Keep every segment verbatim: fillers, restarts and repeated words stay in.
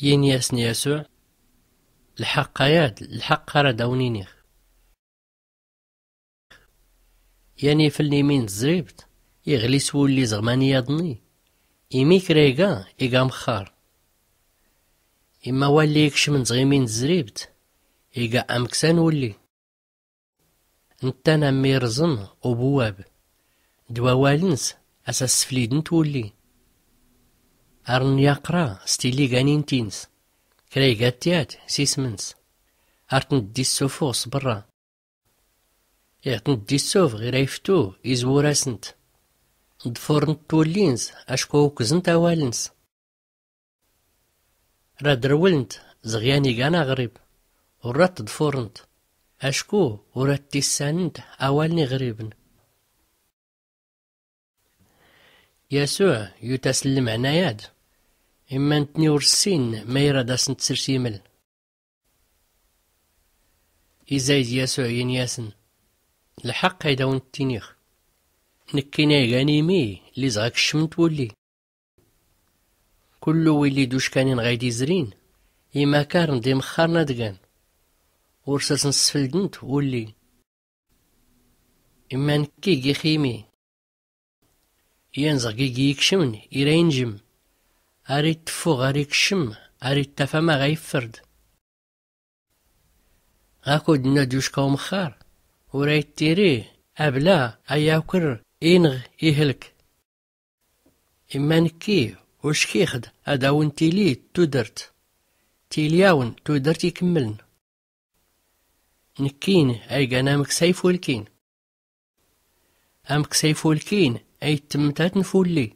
Yini-asn yasuɛ, lḥaqq ayad lḥaqq ara d-awn-inix, yan ifln imi n-tzribt iɣli s-wulli zɣ-mani yaḍni. Imi kra iga iga mxxar. Imma walli ikcmn zɣ-imi n-tzribt iga amksa n-wulli. Nttan am irẓm ubwwab, d-wawal-ns as-as-sflidnt wulli. Ar n-yaqra s-tiliganin-tins, kra iga tyat s-ism-ns. Ar tnt-dd-issufɣ s-brra, iɣ tnt-dd-issufɣ ira iftu izwur-asnt. Ḍfurnt wulli-ns acku ukznt awal-ns. Rad rwlnt zɣ-yan igan aɣrib, ur rad t-ḍfurnt acku ur rad t-issannt awal n-iɣribn. Yasuɛ yut-asn lmɛna-yad, imma ntni ur ssinn ma irad asnt-srs-iml. Izayd yasuɛ yini-asn, lḥaqq ayd-awn-tt-inix, nkkin aygan imi lli zɣ-ak-ccmnt wulli. Kullu willi d-uckanin ɣayd-izrin, imakarn d-imxxarn ad-gan, ur sasn-sfldnt wulli. Imma nkki gix imi, yan zɣ-gigi ikcmn ira injm, ar ittffuɣ ar ikcm ar ittaf amaɣ a-iffrd. Ɣakud nna d-ucka umxxar, ur a-ittiri abla a-yakr inɣ ihlk. Imma nkki uckix-d ad-awn-tili tudrt, tili-awn tudrt ikmmln. Nkkin aygan amksa ifulkin, amksa ifulkin a-ittmmtatn f-ulli.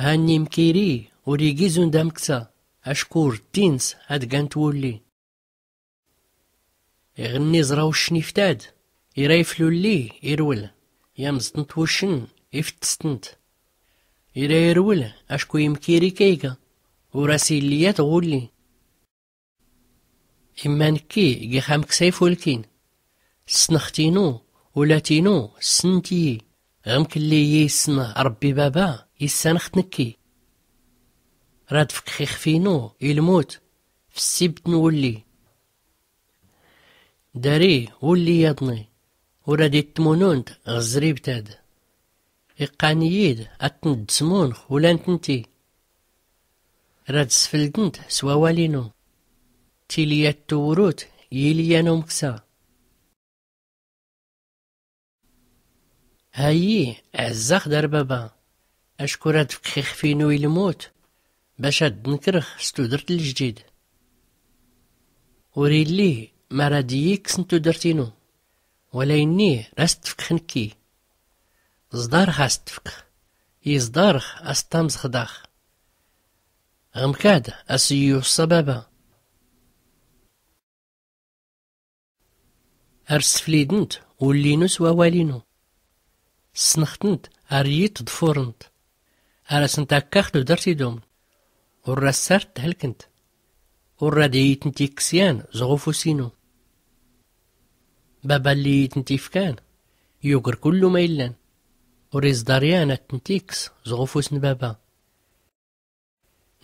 Hanni mkiri ur igi zund amksa, acku ur ddin-s ad-gant wulli. Iɣ nni ẓra uccn iftad, ira ifl ulli irwl, yamẓtnt uccn iftstnt. Ira irwl acku imkiri kayga, ur as-illi yat ɣ-ulli. Imma nkki gix amksa ifulkin, ssnɣt-inu, ulat-inu ssnt-iyi. Ɣ mklli iyi-issn rbbi baba, issanɣt nkki. Rad fkx ixf-inu ilmut f-ssibt n-wulli. Dari wulli yaḍni, ur ad-ittmununt ɣ-zribt-ad. Iqqan-iyi-d ad-tnt-dd-smunx ula ntnti. Rad sfldnt s-wawal-inu, tili yat-tuwrut yili yan umksa. Hayi ɛzzax dar baba, acku rad fkx ixf-inu ilmut bac ad-dnkrx s-tudrt ljdid. Ur illi ma rad iyi-ikkssn tudrt-inu, wala inni ras-tfkx nkki. Ẓḍarx as-tfkx, iẓḍarx as-tamẓx dax. Ɣ mkad as-iyi-uṣṣa baba. Ar sflidnt ulli-inu s-wawal-inu, ssnɣt-nt ar iyi-tḍfurnt. Ar asnt-akkax tudrt idum, ur ras-art-thlknt. Ur rad iyi-tnt-ikkss yan zɣ-ufus-inu. Baba lli iyi-tnt-ifkan yugr kullu ma illan, ur iẓḍar yan ad-tnt-ikkss zɣ-ufus n-baba.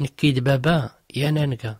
Nkki d-baba yan a-nga.